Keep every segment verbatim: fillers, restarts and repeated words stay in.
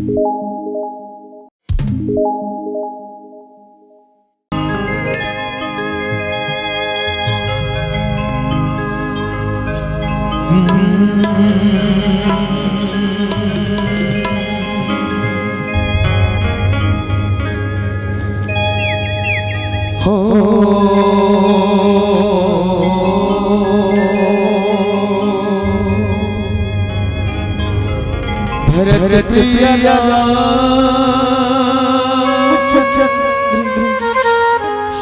हो भरत प्रिया रामचंद्र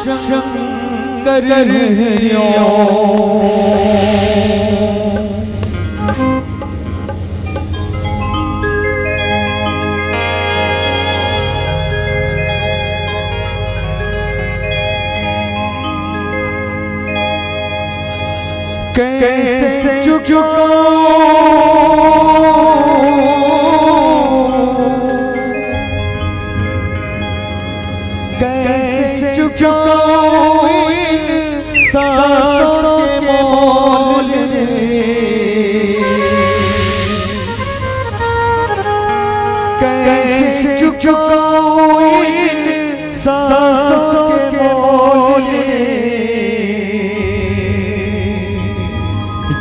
शंकर हरिओ। कैसे चुकाऊं, कैसे चुकाऊं इन सांसों के मोल? कैसे चुकाऊं इन सांसों के मोल?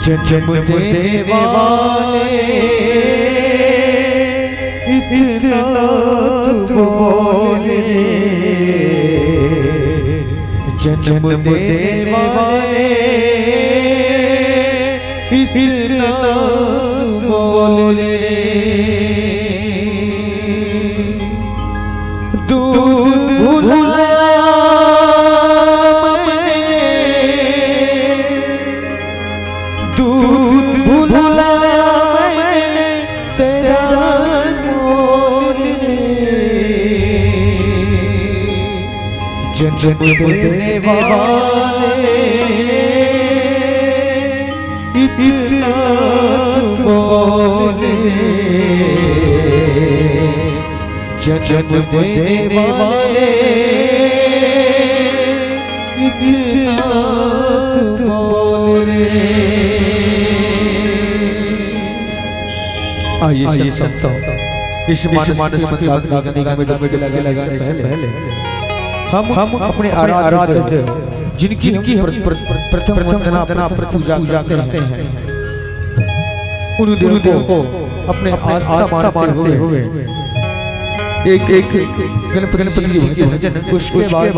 जन्म देने वाले इतना तू बोले, जन्म देने वाले इतना तू बोले। दूध भुलाया मैंने, दूध भुलाया मैंने तेरा मोल। जन्म देने वाले इतना तू बोले, जन्म देने वाले इतना तू बोले। आइए संतों, इस मानस के मंदाकिनी में डुबकी लगाने से पहले हम, हम अपने आराध्य देव, जिनकी हम प्र-, प्र-, प्रथम वंदना, प्रथम पूजा करते हैं, उन देव को अपने आस्था मानते हुए एक, एक गणपति जी भजन, उसके बाद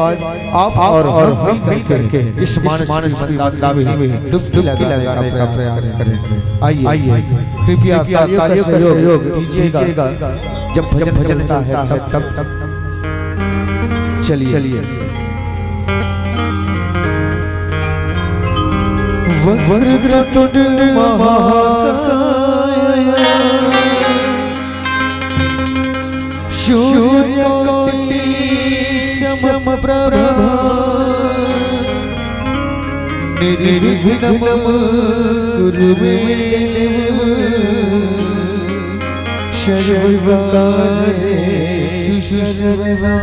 आप और हम मिल करके इस मानस की मंदाकिनी में डुबकी लगाने का प्रयास करें। आइए, कृपया तालियों का सहयोग दीजिएगा जब भजन चलता है तब, तब। चलिए, चलिए। वक्रतुंड महाकाय सूर्यकोटि समप्रभा निर्विघ्नं कुरु मे देव सर्वकार्येषु सर्वदा।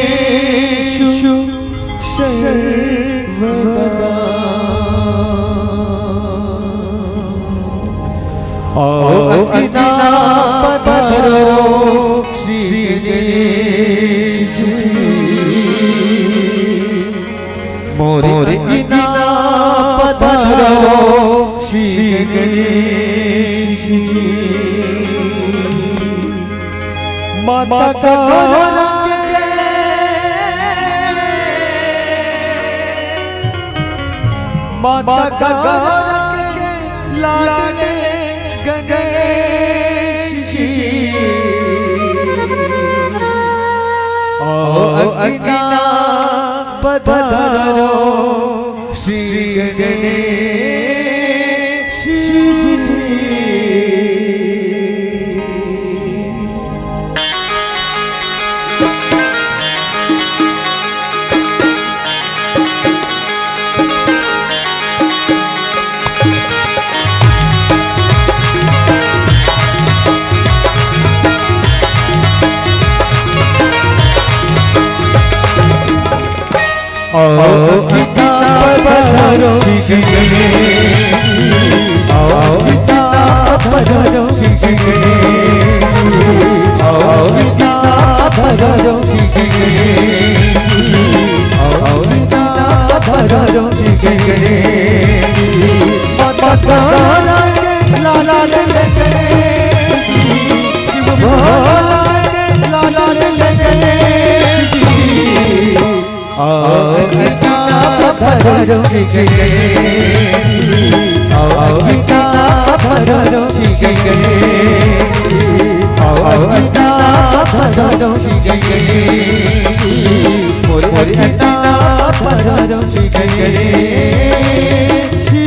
सर्वकार्येषु सर्वदा। आओ अंगना पधारो श्री गणेश जी, मोरे अंगना पधारो श्री गणेश जी। माता का रंग, माता का रंग लाडले गणेश जी। आओ अंगना पधारो श्री गणेश जी। आओ अंगना पधारो श्री गणेश भोला के लाला रे गणेश जी, शिव भोला के लाला रे गणेश जी। आओ अंगना पधारो श्री गणेश जी, आओ अंगना पधारो श्री गणेश जी, आओ अंगना पधारो श्री गणेश जी, मोरे अंगना पधारो श्री गणेश जी।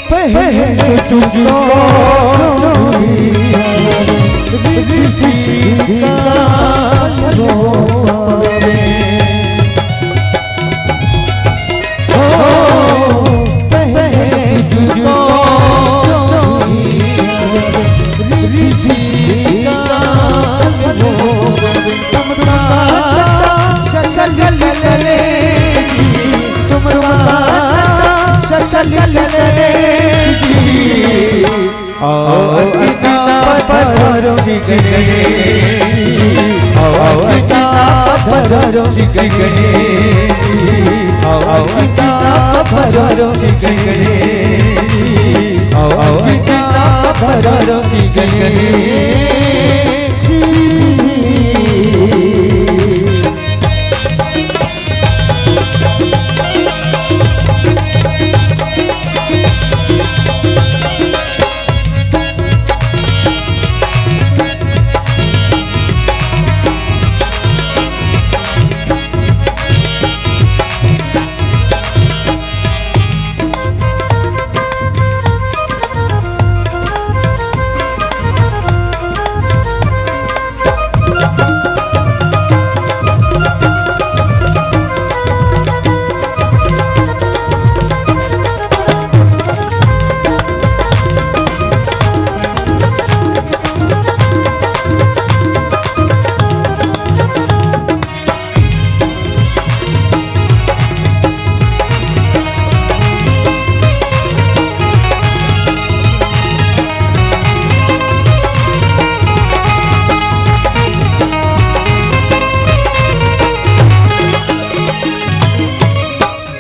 पहले तुझको ऋषि का हो पावे। ओ, पहले तुझको ऋषि का हो पावे। तुम तो माता शकल गणेश जी, तुम तो माता शकल गणेश जी। आओ अंगना पधारो श्री गणेश, आओ अंगना पधारो श्री गणेश, आओ अंगना पधारो श्री गणेश, आओ अंगना पधारो श्री गणेश।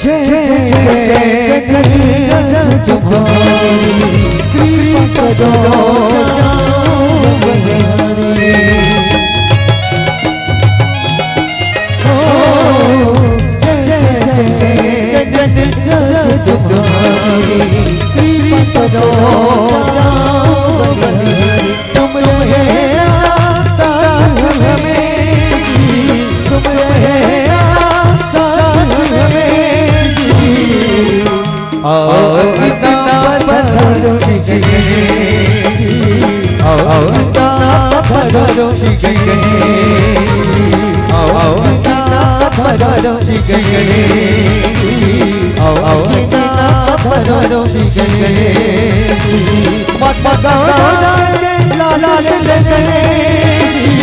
जय जय जय जगत जज तुम्हारी, कृपा करो बलिहारी। ओ, जय जय जय जगत जज तुम्हारी, कृपा करो बलिहारी। तुम रहे साथ हमें जी, तुम रहे साथ हमें जी। आओ अंगना पधारो श्री गणेश, आओ अंगना पधारो श्री गणेश, आओ अंगना पधारो श्री गणेश, आओ अंगना पधारो श्री गणेश। माता गौरा के लाला रे गणेश जी,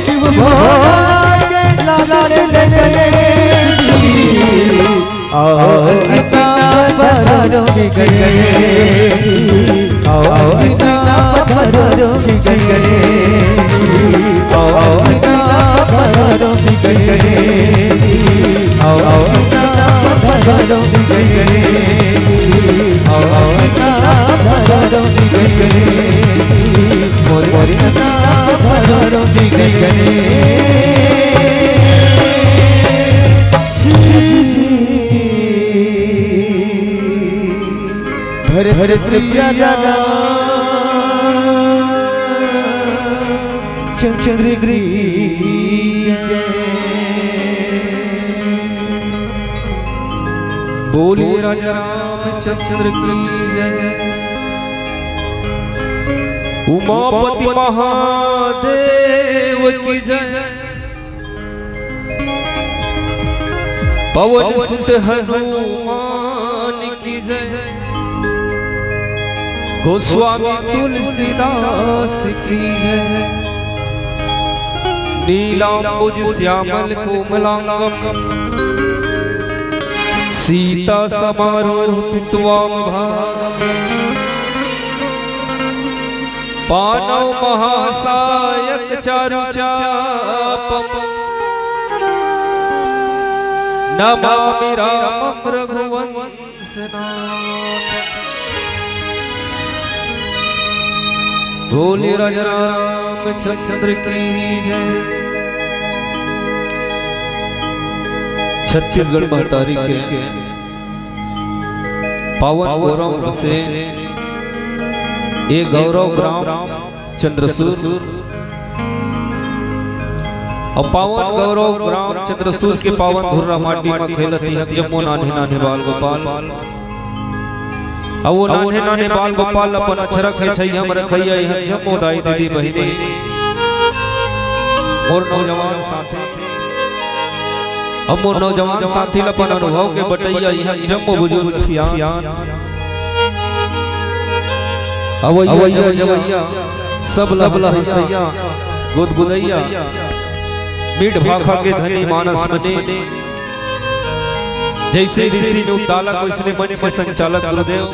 शिव भोला के लाला रे गणेश जी। आओ अंगना पधारो श्री गणेश, आओ अंगना पधारो श्री गणेश, आओ अंगना पधारो श्री गणेश, आओ अंगना पधारो श्री गणेश, आओ अंगना पधारो श्री गणेश, मोरे अंगना पधारो श्री गणेश। भर भर प्रिया राम, चंद्र की जय। बोलिए राजा रामचंद्र की जय। उमापति महादेव की जय। पवन सुत हनुमान की जय। गोस्वामी तुलसीदास की जय। नीलांबुज श्यामल कोमलांगम। सीता समारूप त्वाम भाग। पानौ महासायक चारु चापम। नमामि रामम रघुवंशनाथम। बोलिए राजा रामचंद्र की जय। छत्तीसगढ़ महतारी के पावन कोरम से ये गौरव ग्राम चंद्रसूर और पावन गौरव ग्राम चंद्रसूर के पावन धुर्रा माटी म खेलत इहाँ जम्मो नान्हे नान्हे बाल गोपाल। अउ वो नान्हे नान्हे बाल गोपाल अपन अछरख हे छइया म रखइया इहाँ जम्मो दाई दीदी बहिनी और नौजवान साथी। अब मोर नौजवान साथी ल अपन अनुभव के बटइया इहाँ जम्मो बुजुर्ग सियान। अवइया जवइया, सब ल हंसइया, गुदगुदइया, मीठ भाखा के धनी मानस मने। जइसे ऋषि ने उद्दालक, वइसने मंच के संचालक गुरुदेव।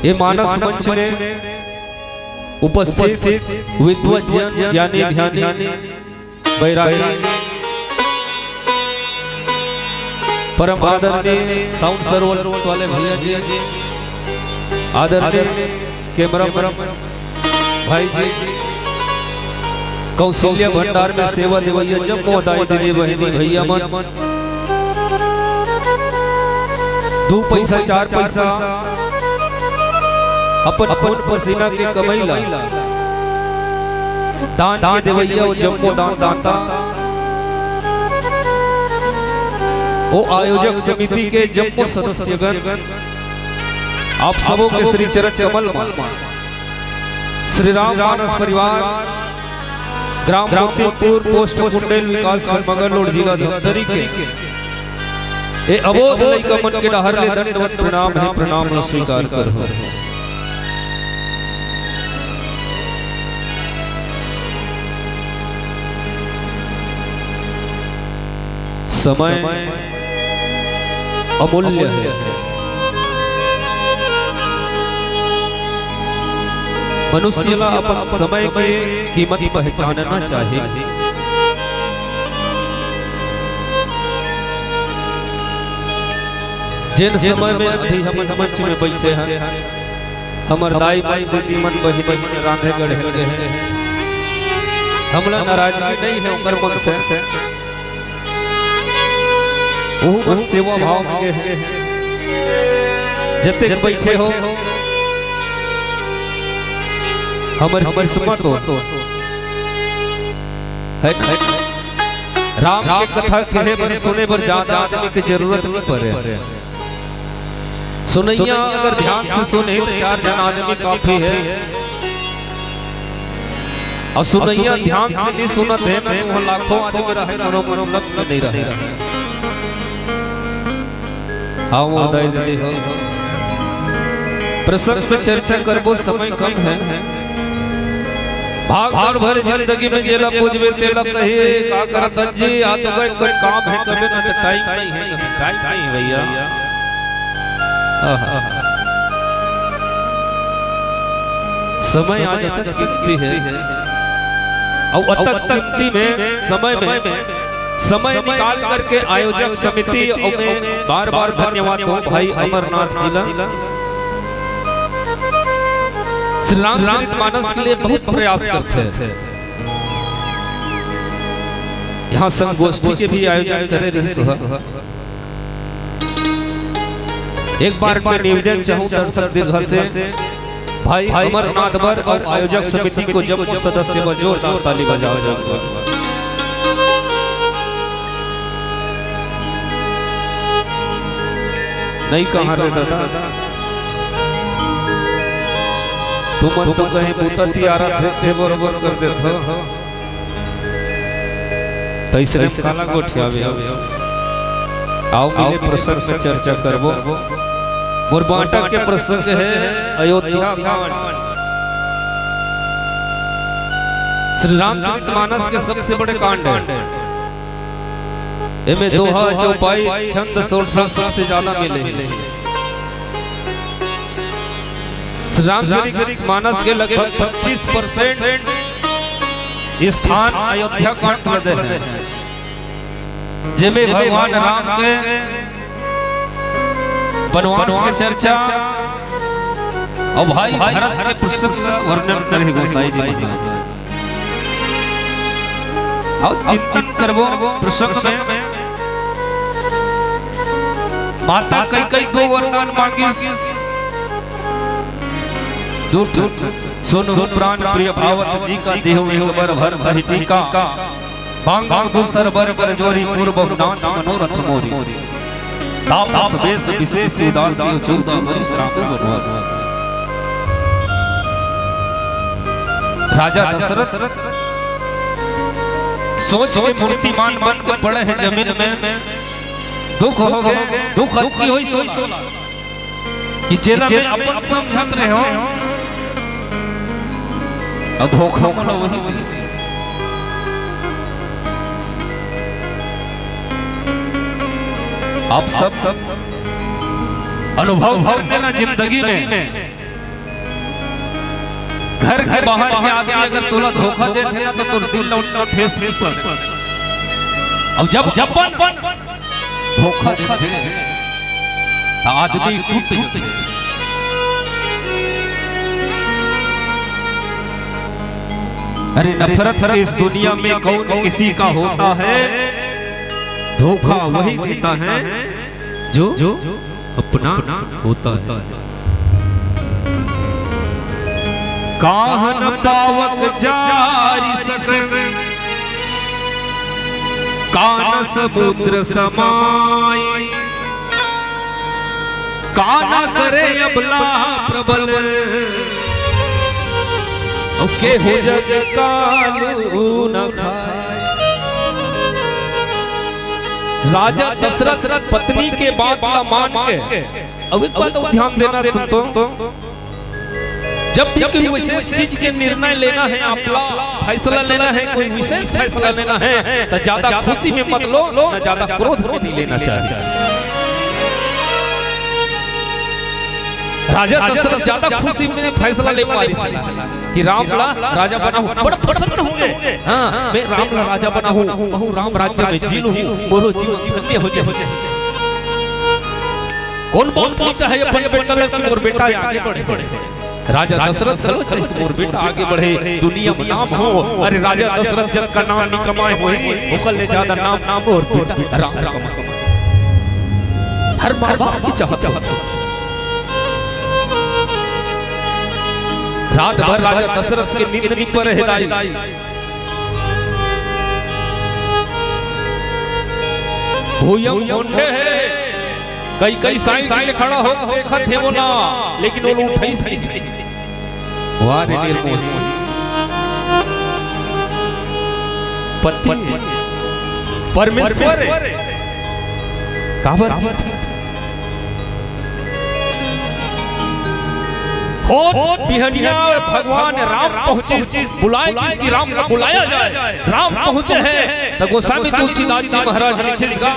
ये मानस मंच में उपस्थित विद्वत जन, ज्ञानी ध्यानी, बैरागी, परम आदरणीय साउंड सर्विस वाले भैया जी, आदरणीय कैमरा मैन भाई जी, कौशल्या भंडार में सेवा देवइया जम्मो दाई दीदी बहिनी भैया मन, दू पैसा चार पैसा अपन खून पसीना के कमई ला दान के देवइया, वो जम्मो दान दाता, वो आयोजक समिति के जम्मो सदस्यगण, आप सबो के श्री चरण कमल म श्री राम मानस परिवार, ग्राम मोतीपुर, पोस्ट कुंडेल, विकासखंड मंगलडोर, जिला धमतरी के ए अबोध लइका मन के डहर ले दंडवत प्रणाम हे, प्रणाम ल स्वीकार करहू। समय अमूल्य हे। मनुष्य ला अपन समय के कीमत पहचानना चाही। जेन समय में अभी हमन मंच में बइठे हन, हमर दाई माई, दीदी मन, बहिनी मन रांधे गढ़े गढ़े हे। हमला नाराजगी नइ हे ओकर मन से। ओहू मन सेवा भाव के हे। जतेक बइठे हो, हमर किस्मत हो। हे, हे। राम के कथा कहे बर, सुने बर जादा आदमी के जरूरत नइ परे। सुनइया अगर ध्यान से सुनही त चार झन आदमी काफी हे। अउ सुनइया ध्यान से नइ सुनत हे न, त उहाँ लाखों आदमी रहे, कोनो मतलब नइ रहे। हाँ, वो दाई दीदी हो। प्रसंग पे चर्चा करबो, समय कम हे। भाग दौड़ भरे जिंदगी में जेला पूछबे तेला कही, "का करत हस जी? आ तो गए कोई काम हे, कबे ना तो टाइम नइ हे।" टाइम नइ हे भैया। आहा। समय आज अतक कीमती हे। अउ अतक कीमती में, समय में समय निकाल करके आयोजक समिति अउ मैं बार-बार धन्यवाद दूं भाई अमरनाथ जी ला। श्री रामचरित मानस के लिए बहुत प्रयास करथे। यहाँ संगोष्ठी के भी आयोजन करे रहिस हे। एक बार मैं निवेदन चाहूं दर्शक दीर्घा से, भाई अमरनाथ बर और आयोजक समिति को जब सदस्य बर जोरदार ताली बजाओ, जोरदार। नहीं कहाँ रे दादा, तुमन तो कहीं बूता तियारा थे, थे बरोबर कर देत हो। त अइसने काला गोठियावे। आओ मिले प्रसंग में चर्चा करबो। मोर बांटा के प्रसंग है अयोध्या कांड। श्री रामचरित मानस के सबसे बड़े कांड है। एमे दोहा, चौपाई, छंद, सोरठा सबसे ज्यादा मिले। श्री रामचरित मानस के लगभग पच्चीस परसेंट स्थान अयोध्या कांड में दे है, जेमे भगवान राम के वनवास के चर्चा और भाई भरत के प्रसंग का वर्णन करे गोसाई जी महाराज। अउ चिंतन करबो प्रसंग में। माता कैकई दो वरदान मांगिस, दो ठो, सुनहु प्राण प्रिय भावत जी का, देहु एक बर भर भई टीका। मांगहु दूसर बर कर जोरी, पूरबहु नाथ मनोरथ मोरी। तापस बेस बिसेस उदासी, चौदह बरिस राम वनवास। राजा दशरथ सोच के मूर्तिमान बन के पड़े हैं जमीन में। दुख हो गए, दुख अतकी होई सोला कि जेला मैं अपन समझत रहे हो, अब धोखा वाला वही मिलिस। आप सब अनुभव करने ना जिंदगी में, घर के बाहर के आदमी अगर तोला धोखा देथे ना, तो तोर दिल ला ठेस नहीं पड़े। अब जब अपन धोखा देथे, तो आदमी टूट जाथे। अरे, नफरत इस दुनिया में कौन किसी का होता है, धोखा वही देता है जो अपना होता है। काहन पावक जारि सकन, कान समुद्र समाई। काना करे अबला प्रबल, अउ केहू जग कालू न खाय। राजा दशरथ पत्नी के बात ला मान के, अब एक बात अउ ध्यान देना संतो, जब भी कोई विशेष चीज के निर्णय लेना है, आपला फैसला लेना है, कोई विशेष फैसला लेना है, तो ज्यादा खुशी में मत लो, ना ज्यादा क्रोध में नहीं लेना चाहिए। राजा दशरथ ज्यादा खुशी में फैसला ले पारिस कि राम ला राजा बनाहूं, बड़ा प्रसन्न होंगे। हाँ, मैं राम ला राजा बनाहूं, कहूं राम राज्य में जी लूं, मोरो जीवन धन्य हो जाए। कोन बहुत नी चाहे अपन बेटा ला कि मोर बेटा आगे बढ़े। राजा दशरथ घलो चाहे मोर बेटा आगे बढ़े, दुनिया में नाम हो। अरे, राजा दशरथ जतका नाम नी कमाए होही, ओकर ले ज्यादा नाम, नाम मोर बेटा राम कमाए। हर माँ बाप की चाहत होथे। रात भर राजा दशरथ के नींद नी परे हे दाई। भुइयां म मुंडे हे, कैकई साइड ले खड़ा हो देखत हे मोला, लेकिन वो उठाइस नहीं। वाह रे निर्मोही। पति, परमेश्वर, काबर? होत बिहनिया भगवान राम पहुंचिस, बुलाए किस कि राम ला बुलाया जाए। राम पहुंचे हे, त गोस्वामी तुलसीदास जी महाराज लिखिस गा,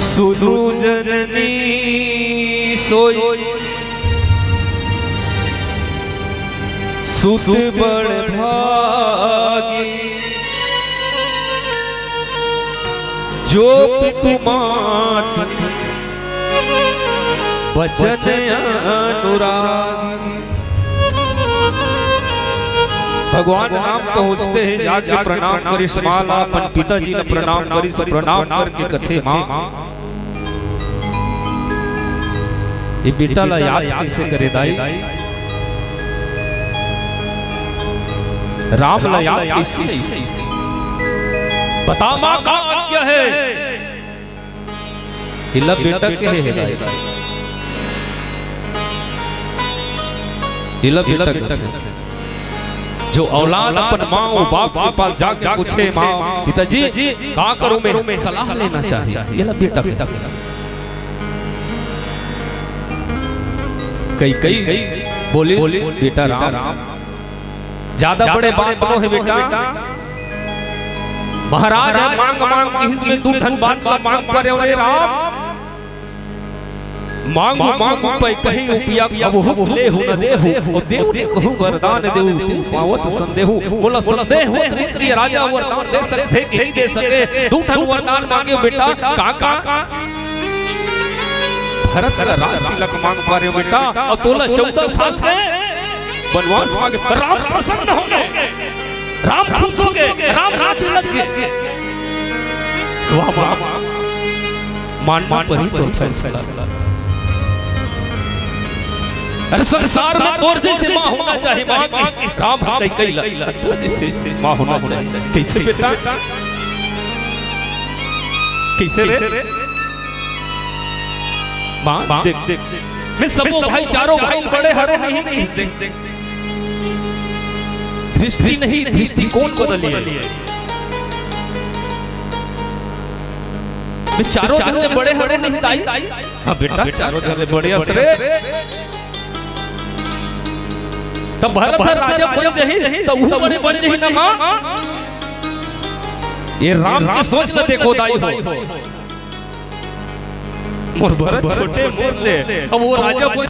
सुनु जननी सोई सुत बड़ भागी, जो पितु मात बचन अनुरागी। भगवान राम पहुँचते ही जाके प्रणाम करिस माँ ला, अपन पिताजी ला प्रणाम करिस, प्रणाम करके कथे, "माँ, ये बेटा ला याद कइसे करे दाई? राम ला याद कइसे करिस? बता माँ, का आज्ञा हे?" एला बेटा कहे हे दाई। एला बेटा कथे। जो औलाद अपन माँ अउ बाप के पास जाके पूछे, "माँ, पिताजी, का करूँ मैं? सलाह लेना चाहिए।" एला बेटा कथे। कैकई बोलिस, "बेटा राम, ज्यादा बड़े बात नो हे बेटा। महाराज ह मांग मांग किहिस, मैं दू ठन बात ला मांग परेंव रे राम। मांगहूं मांगहूं पै कहीं उपया, कबहूं लेहूं न देहूं, अउ देव ने कहूं वरदान देहूं, तेहू पावत संदेहू।" मोला संदेह होत रहिस कि राजा वरदान दे सकथे कि नहीं दे सके। दू ठन वरदान मांगेंव बेटा, का का? भरत ला राज तिलक मांग परेंव बेटा, अउ तोला चौदह साल के बनवास मांगे। राम प्रसन्न हो गे, राम खुश हो गे, राम नाचे लग गे। वाह, वाह, मानना परी तोर फैसला। अरे संसार में तोर जइसे माँ होना चाहिए, माँ के राम कैकई ला, तोर जइसे माँ होना चाहिए। कइसे बेटा? कइसे रे? माँ, देख, मैं सबो भाई, चारों भाई बड़े हरों नहीं, दृष्टि नहीं, दृष्टिकोण बदलिए। मैं चारों झन ले बड़े हरों नहीं दाई? हाँ बेटा, चारों झन ले बड़े हस रे। त भरत ह राजा बन जही, त उहू बने बन जही ना माँ। ये राम के सोच ल देखो दाई हो। मोर भरत छोटे मोर ले, अब वो राजा बन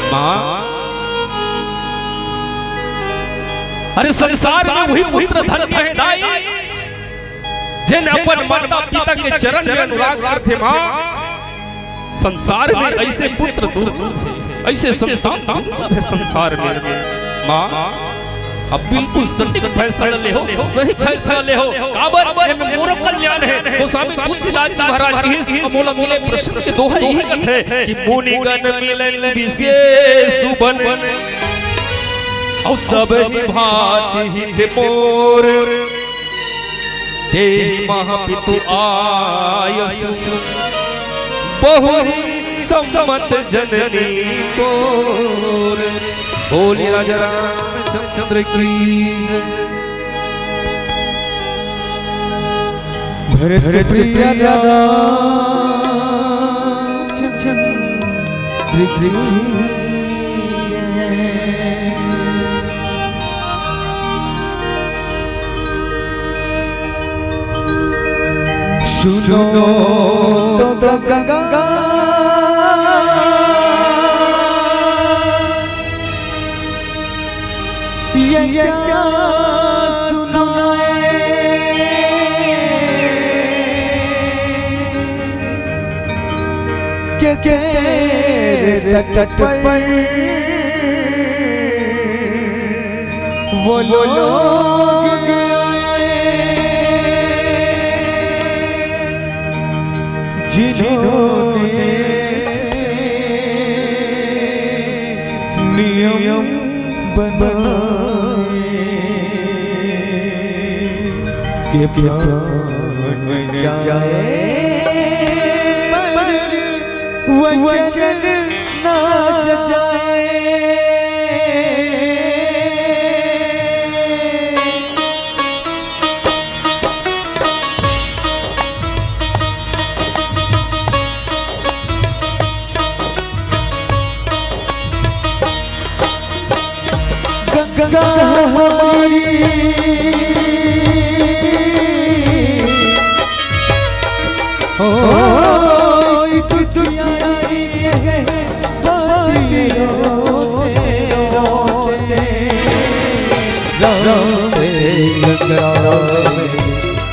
माँ, अरे संसार में वही पुत्र धन्य हे दाई, जेन अपन माता पिता के चरण में अनुराग करथे माँ। संसार में अइसे पुत्र दुर्लभ हे, अइसे संतान दुर्लभ हे संसार में। माँ, अब बिल्कुल सटीक फैसला लेहो, सही फैसला लेहो। काबर? एमे मोरो कल्याण हे। गोस्वामी तुलसीदास जी महाराज कहिस, मोला मिले प्रसन्न के दोहा इही कथे कि मुनिगण मिलन विशेष सुबन, अउ सब ही भांति हित मोर। देहि महा पितु आयसु, बहु ही सम्मत जननी तोर। बोलिए राजा रामचंद्र की जय। भरत प्रिय रामचंद्र की जय। सुनो तो गंगा, ये क्या सुनाए, के तेरे तट पर वो लोग आए, जिन्होंने नियम बनाए कि प्राण जाए पर वचन ना जाए। गंगा हमारी, ओ, तू दुनिया के बातियों से रोते, रोते गंगा हमारी।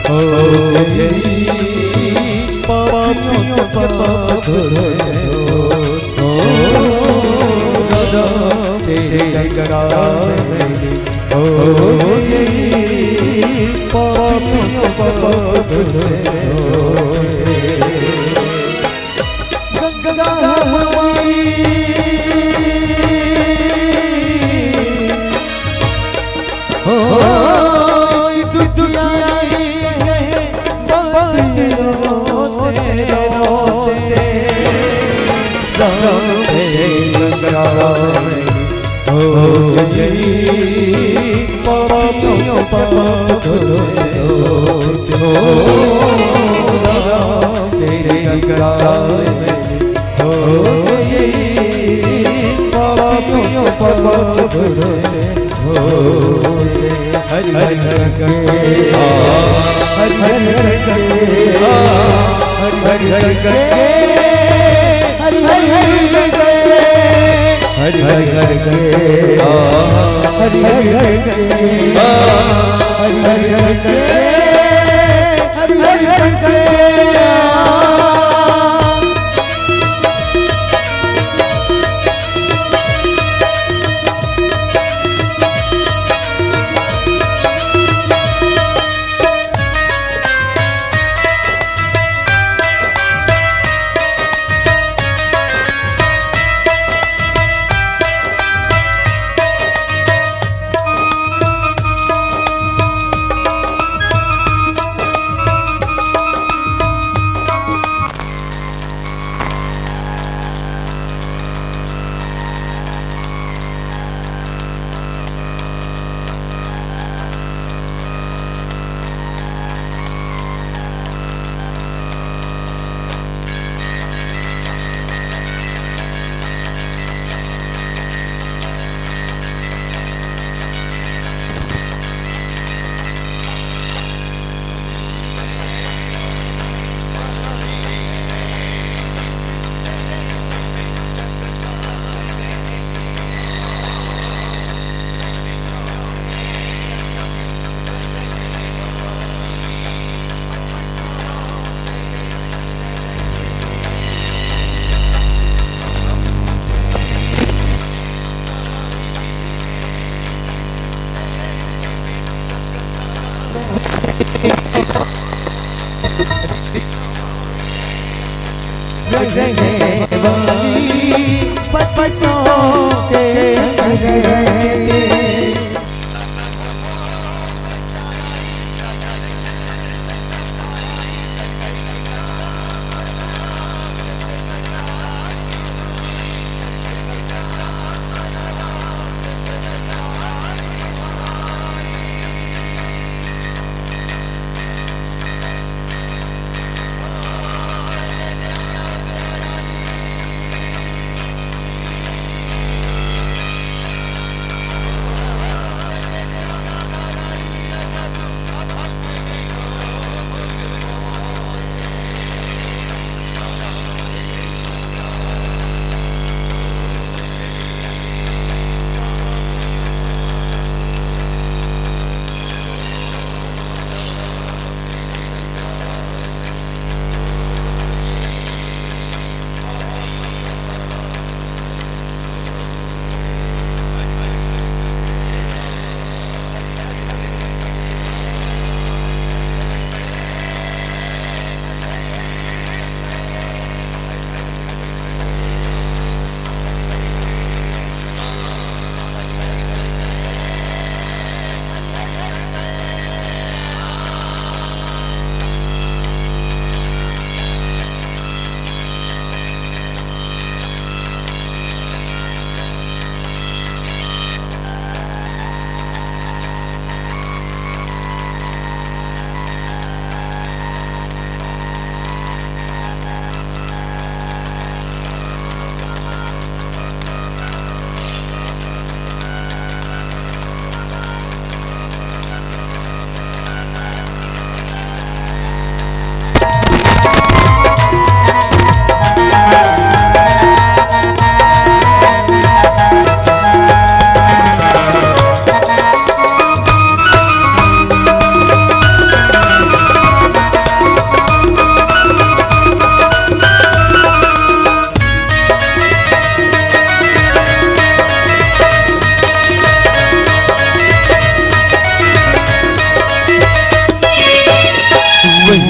हो गई पापियों का भोजन, हो राजा तेरे गंगा में, हो गई पापियों का भोजन। गंगा हमारी, हो दुनिया के बातियों से रोते, रोते गंगा में हो गई पापियों का भोजन। हो तेरे गंगा में हो गई पापियों का भोजन। हो हरि हरि करके, हरि हरि करके, हरि हरि करके, हरि हरि करके, हरि हरि करके, हरि हरि करके, हरि हरि करके, हरि हरि करके।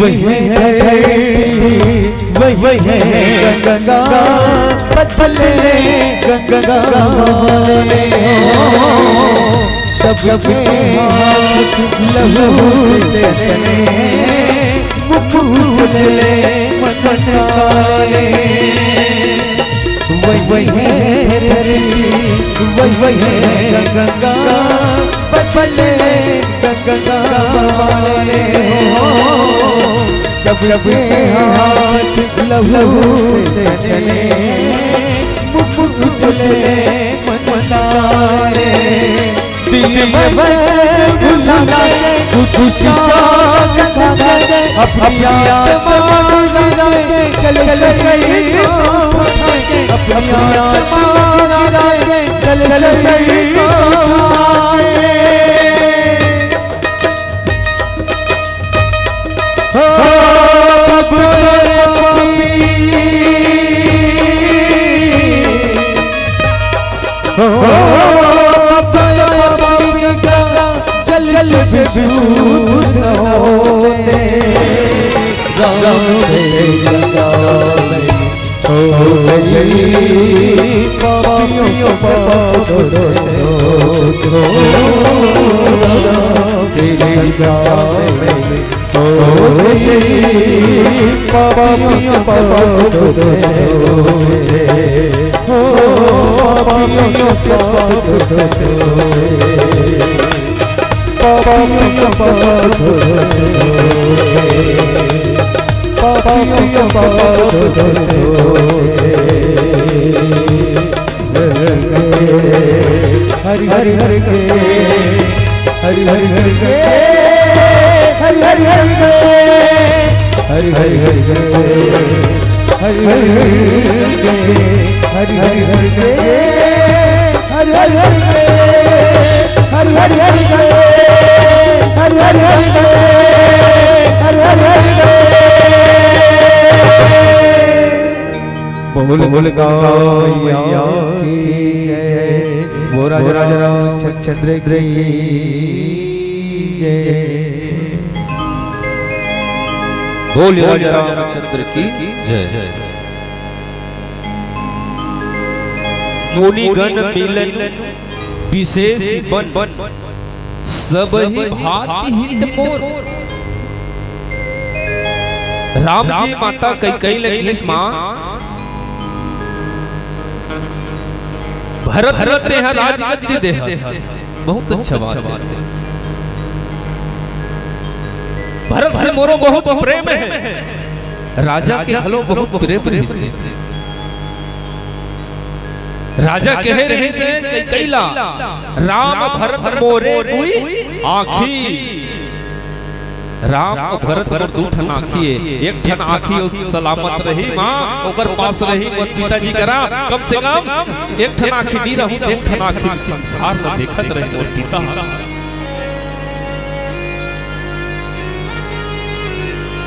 वही है, वही है गंगा, बदले गंगा वाले हो। सबके हाथ लहू से सने, मुख उजले मन काले। वही, वही है धरती, वही, वही है गंगा, बदले गंगा वाले हो। सबके हाथ लहू से सने, मुख उजले मन काले। दिल में भुला के, खुद का जगा के, अपनी आत्मा जगा के, चले शहीद हो के, अपनी आत्मा जगा के, चले शहीद हो के। हो, अब तो पापी, हो, अब तो पापी गंगा जल से विशुद्ध होते। राम तेरी गंगा में हो गई पापियों का पाप धो दो। राम तेरी गंगा में हो गई पापियों का पाप धो दो। हो पापियों का पाप धो दो। पापियों का पाप धो दे, पापियों का पाप धो दे। हरि हरि हरि के, हरि हरि हरि के, हरि हरि हरि के, हरि हरि हरि के, हरि हरि हरि के, हरि हरि हरि के। हरि हरि हरि के, हरि हरि हरि के, हरि हरि हरि के, हरि हरि हरि के। बोल बोल गंगा मैया की जय। बोल राजा रामचंद्र की जय। बोल राजा रामचंद्र की जय। मुनिगण मिलन विशेष बन, सब ही भांति हित मोर। राम जी माता कैकेयी ल किहिस, माँ, भरत ल तेहा राजगद्दी देहस। बहुत अच्छा बात हे। भरत से मोरो बहुत प्रेम हे। राजा के घलो बहुत प्रेम रिहिस हे। राजा कहे रिहिस हे कैकेयी ला, "राम भरत मोरे दुई आँखी।" राम अउ भरत मोर दू ठन आँखी हे, एक ठन आँखी अउ सलामत रही माँ, ओकर पास रही मोर पिताजी करा, कम से कम एक ठन आँखी नी रहूं, एक ठन आँखी संसार ला देखत रही मोर पिता।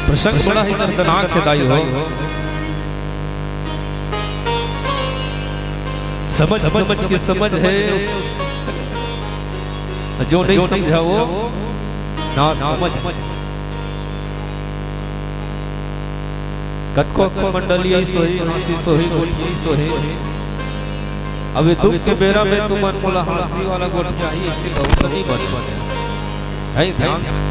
प्रसंग बड़ा ही दर्दनाक हे दाई हो। समझ, समझ के समझ हे, जो नहीं समझा वो ना समझ। कतको, कतको मंडली अइस होही, हांसिस होही, गोठियाइस होही। अब ये दुख के बेरा में तुमन मोला हांसी वाला गोठियाही, अइसे बहुत नहीं बने। हे, ध्यान से।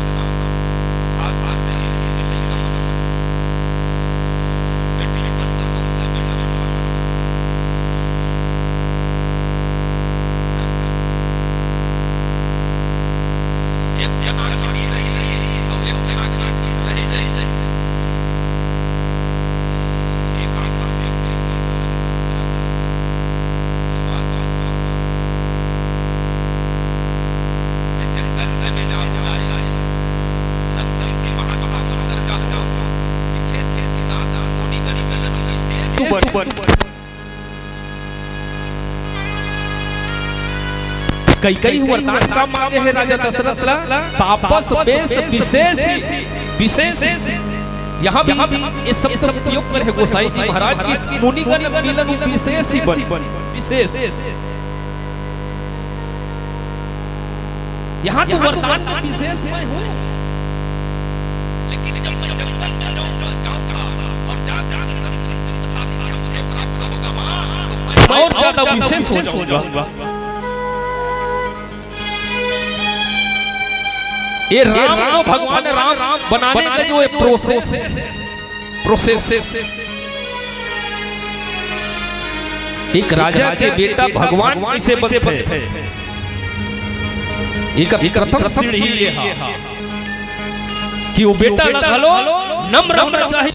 कैकेयी वरदान का मांगे हे राजा दशरथ ला? तापस बेस विशेष, विशेष। यहाँ भी ये शब्द प्रयोग करे हे गोसाई जी महाराज की, मुनिगण मिलन विशेष ही बन, विशेष। यहाँ तो वरदान में विशेष मैं हूँ, लेकिन और ज्यादा विशेष हो जाऊंगा। ये राम, राम भगवान राम, राम बनाने का जो ये प्रोसेस, प्रोसेस, एक राजा के बेटा भगवान कैसे बनथे, एक प्रथम सीढ़ी ये हा कि वो बेटा ला घलो नम्र होना चाहिए।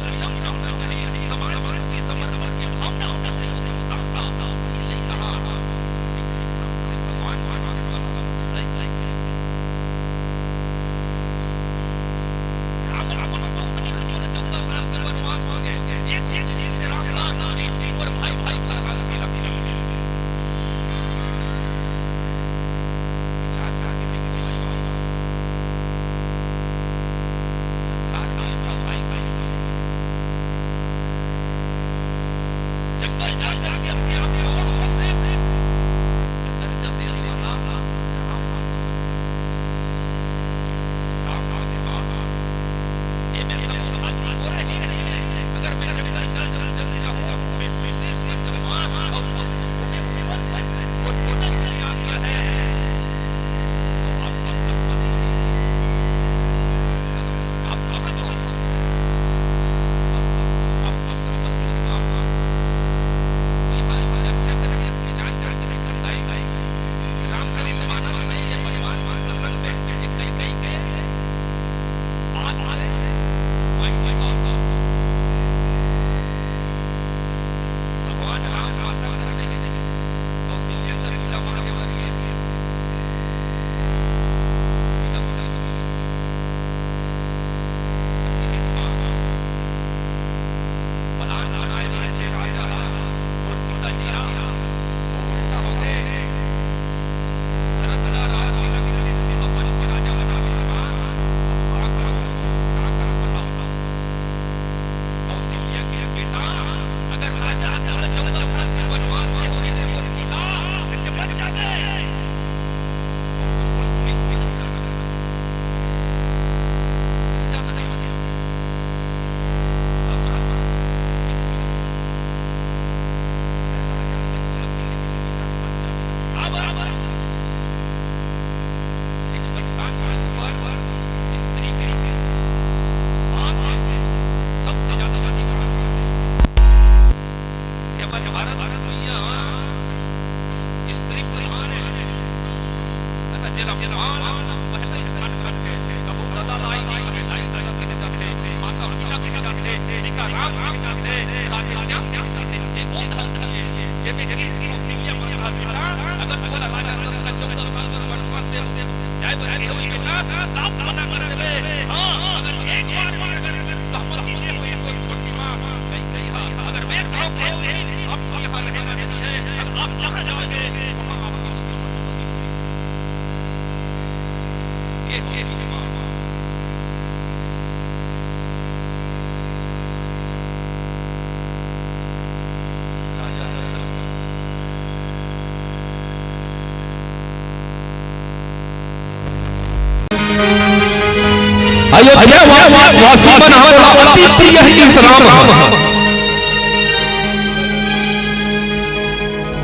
अयोध्या वा-, वा-, वासी मन ह अति प्रिय रिहिस राम ह।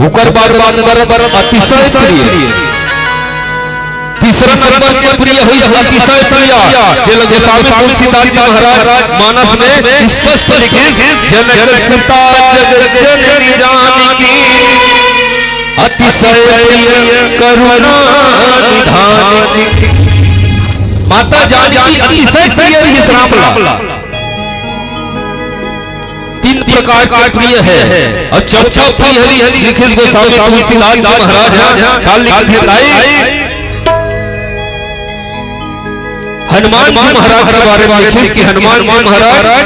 ओकर बाद नंबर अतिशय प्रिय। तीसरा नंबर के प्रिय होइस अतिशय प्रिय, जेला गोस्वामी तुलसीदास जी महाराज मानस में स्पष्ट लिखिस, "जनक सुता जग जननी जानकी, अतिशय प्रिय करुणा निधान की।" माता जानकी अतिशय प्रिय रिहिस राम ला। तीन प्रकार के प्रिय हे अउ चौथा प्रिय हरि लिखिस गोस्वामी तुलसीदास जी महाराज ह। का लिखिस हे ताई? हनुमान जी महाराज के बारे में लिखिस कि हनुमान जी महाराज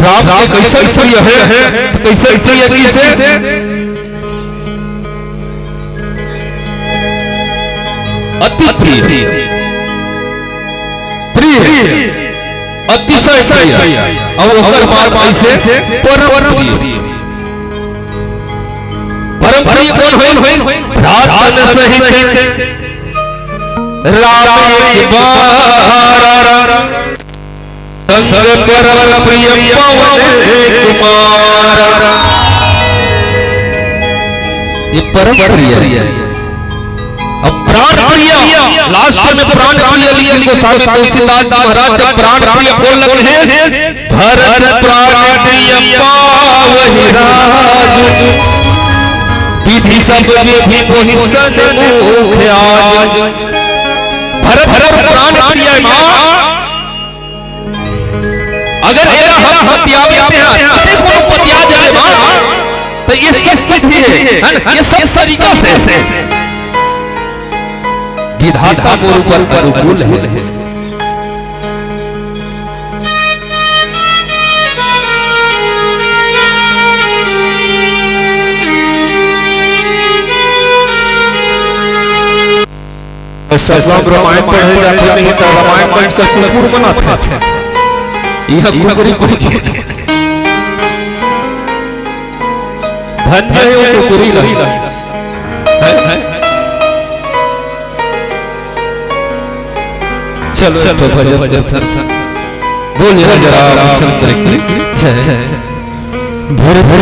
राम के कइसे प्रिय हे, कइसे प्रिय, कइसे अति प्रिय, प्रिय, अतिशय प्रिय, अउ ओकर बाद अइसे परम प्रिय। परम प्रिय कोन होइस? भ्रातन सहित राम एक बार। संग परम प्रिय पवन कुमार। ये परम प्रिय है। अब प्राण प्रिय, लास्ट में प्राण प्रिय लिखे गोस्वामी तुलसीदास महाराज, जब प्राण प्रिय बोल लगे हैं, भरत प्राण प्रिय पावहि राज, विधि सब विधि मोहि सन्मुख आज। भरत भरत प्राण प्रिय माँ, अगर एला हम पतियावत हन, अरे कोनो पतिया जाए माँ, तो ये सब विधि है, है ना? ये सब तरीका से विधाता मोर ऊपर अनुकूल है। सब हम रामायण पढ़े जाथे, नहीं तो रामायण मंच का कुकुर बनाथे। यह कुकुरी पंच। धन्य है वो कुकुरी ला। है? चलो, एक ठो भजन करथन। बोलिए राजा रामचंद्र की जय। भर भर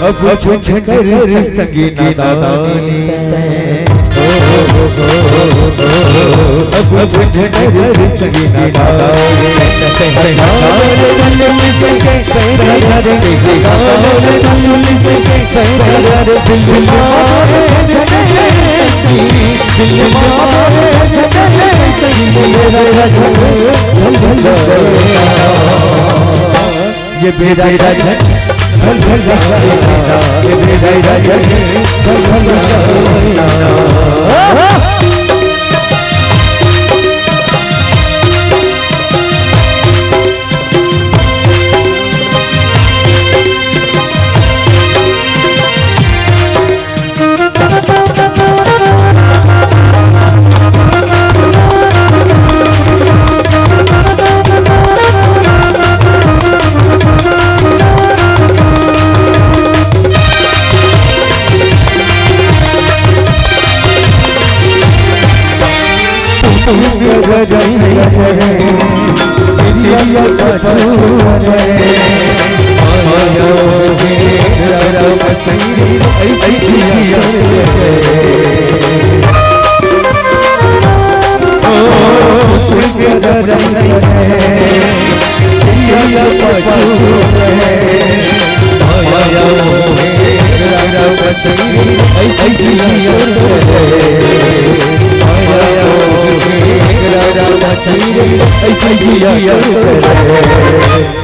अब झंझनर संगी नादानी, अब झंझनर संगी नादानी। ये बेरा झन, झन, झन, झन, ये बेरा झन, झन, झन, झन।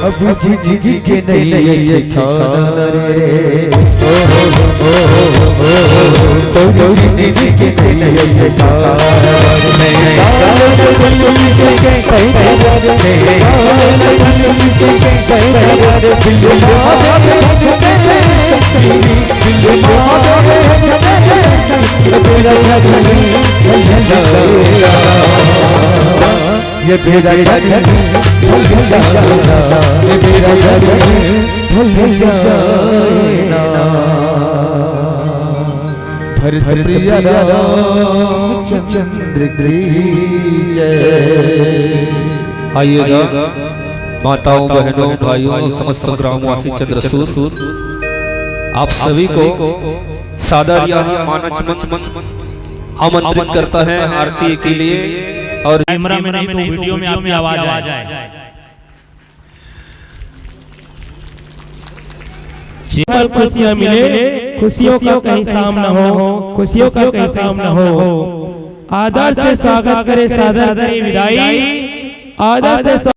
अब जिंदगी के नई ठिकाना रे। ओ, ओ, ओ, ओ, ओ, ओ, तो जिंदगी के नई ठिकाना रे। ये बेरा झन ढल जाना, ये बेरा झन ढल जाना। भरत प्रिय रामचंद्र की जय। आइएगा, माताओं, बहनों, भाइयों, समस्त ग्रामवासी चंद्रसूर, आप सभी को सादर यह मानच मंच आमंत्रित करता है आरती के लिए। और कैमरा में नहीं तो वीडियो में आपकी आवाज आए। पल खुशियां मिले, खुशियों का कहीं सामना हो, खुशियों का कहीं सामना हो। आदर से स्वागत करे, सादर करे विदाई। आदर से